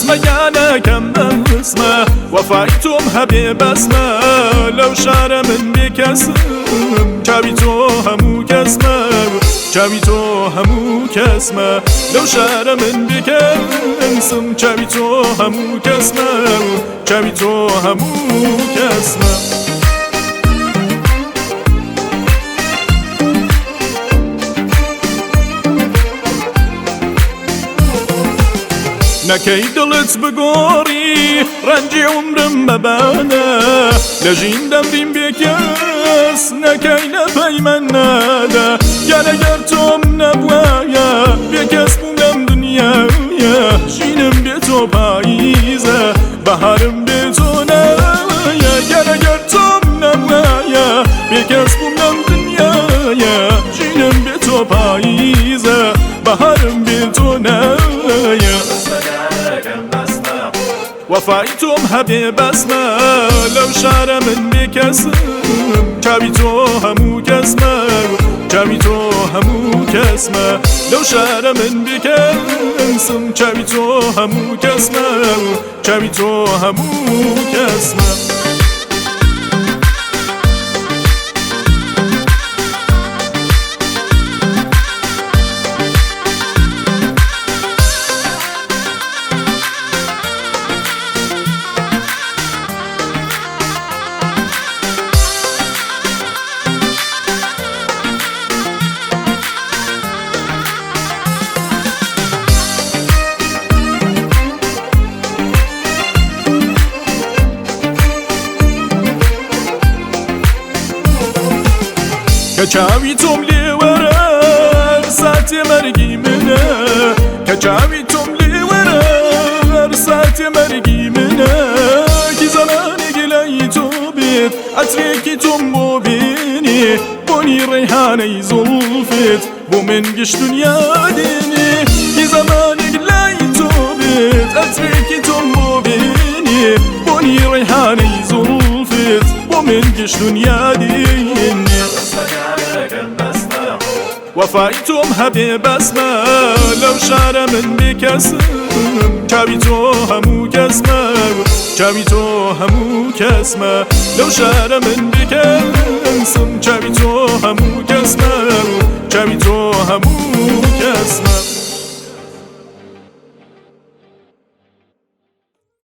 بەسمە گیانەکەم بەسمە، وەفای تۆم هەبێ بەسمە. لەو شارە من بێکەسم، چاوی تۆ هەموو کەسمە، چاوی تۆ هەموو کەسمە. لەو شارە من بێکەسم، چاوی تۆ هەموو کەسمە، چاوی تۆ هەموو کەسمە. نەکەی دڵت بگۆڕی ڕەنجی عومرم بەبانە، لە ژین دەمریم بێکەس، نەکەی لە پەیمەن نادە. گیانەگەر تۆم نەبوایە بێکەس بووم لەم دنیاە، ژینم بێ تۆ پاییزە، بەهارم بێ تۆ نایە. گیانەگەر تۆم نەبوایە بێکەس بووم لەم دنیاە، ژینم بێ تۆ پاییزە، بەهارم بێ تۆ نایە. وەفای تۆم هەبێ بەسمە، لەو شارە من بێکەسم، چاوی تۆ هەموو کەسمە، چاوی تۆ هەموو کەسمە. لەو شارە من بێکەسم، چاوی تۆ هەموو کەسمە، چاوی تۆ هەموو کەسمە. کە چاوی تۆم لێوەرە ساتێ مەرگی منە، کە چاوی تۆم لێوەرە ساتێ مەرگی منە. کی زەمانێک لای تۆ بێت ئەترێکی تۆم بۆ بێنێ، بۆنی ڕێهانەی زوڵفێت بۆ من گشت دنیا دێنێ. کی زەمانێک لای تۆ بێت ئەترێکی تۆم بۆ بێنێ، بۆنی ڕێهانەی زوڵفێت بۆ من گشت دنیا دێنێ. وەفای تۆم هەبێ بەسمە، لەو شارە من بێکەسم، چاوی تۆ هەموو کەسمە، چاوی تۆ هەموو کەسمە. لەو شارە من بێکەسم، چاوی تۆ هەموو کەسمە، چاوی تۆ